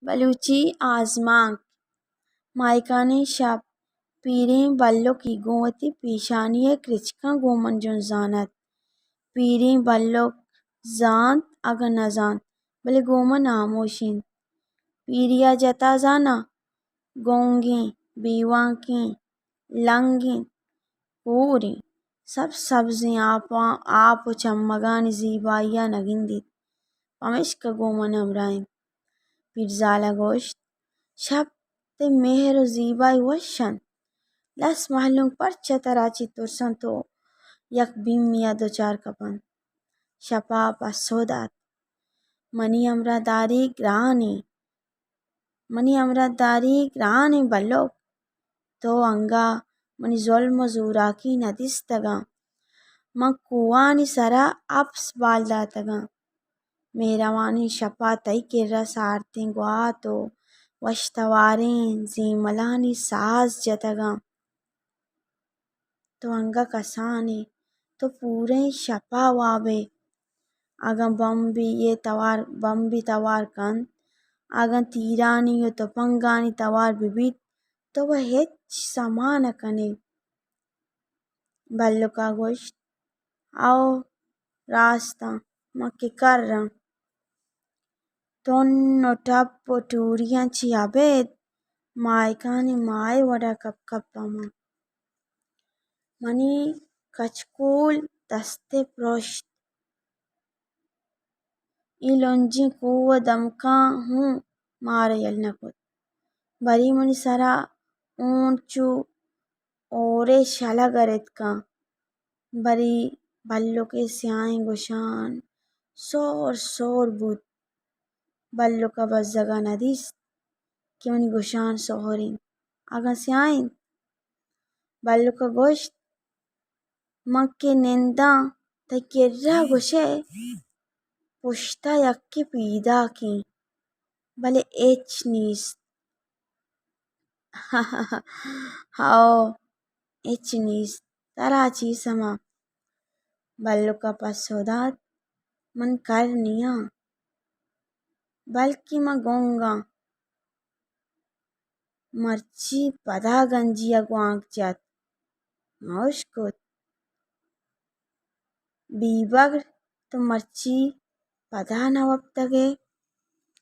بلوچی آزمانک۔ ماہکانیں شپ۔ پیریں بلکے گوں وتی پیشانی ءِ کرچکاں گوں من جنزان ات۔ پیریں بلک زانت اگاں نہ زانت، بلے گوں من ہاموش انت۔ پیری ءَ جتا زاناں، گنگیں، بیوانکیں، لنگیں، کوریں، سبز سبزیں آپاں، آپ ءُ چمگانی زیبائی ءَ نہ گندیت، پمیشکا گوں من ہمراہ انت۔ پیرزال ءَ گوشت، شپ تئی مہر ءُ زیبائی وش انت۔ لس مہلونک پرچا ترا چہ ترس انت ءُ یک بیمی ءَ دچار کپ انت؟ شپ ءَ پسو دات، منی ہمراہداری گرانیں، منی ہمراہداری گرانیں بلک، تو انگہ منی ظلم ءُ زوراکی نہ دیستگاں۔ من کوہانی سرا اپس بال داتگاں۔ مہروانیں شپ ءَ تئی کرا سارتیں گوات ءُ وش تواریں زیملانی ساز جتگاں۔ تو انگہ کسان ئے، تو پوریں شپ ءَ واب ئے۔ اگاں بمبے ءِ توار، بمبے توار کنت، اگاں تیرانی ءُ تپنگانی توار بہ بیت، تو وَ ہچ سما نہ کن ئے۔ بلک ءَ گوشت، ہئو، راست آں، من کہ کر آں۔ تن ءُ ٹپ ءُ ٹوریاں چہ ابید ماہکانیں ماہ ءِ وڑا کپ کپ ءَ مان۔ منی کچکول دست ءَ پرشت۔ اے لنجیں کوہ ءِ دمکاں ہوں مارا یل نہ کت۔ برے منی سرا ہونڈ چو ہورے شلگ ءَ رتکاں۔ برے بلک ءِ سیاہیں گوشان سہر سہر بوت۔ بلک ءَ بزگ ءَ نہ دیست کہ منی گوشان سہر انت، اگاں سیاہ انت۔ بلک ءَ گوشت، من کہ ننداں، تئی کرا گوشئے، پشتا یکے پیداک انت، بلے ہچ نیست۔ ہئو، ہچ نیست، ترا چی سما؟ بلک ءَ پسو دات، من کر نیاں، بلکیں من گنگ آں۔ مرچی پدا گنجی ءَ گوانک جت، ماں اشکت، بیبگر، تو مرچی پدا نہ وپتگ ئے؟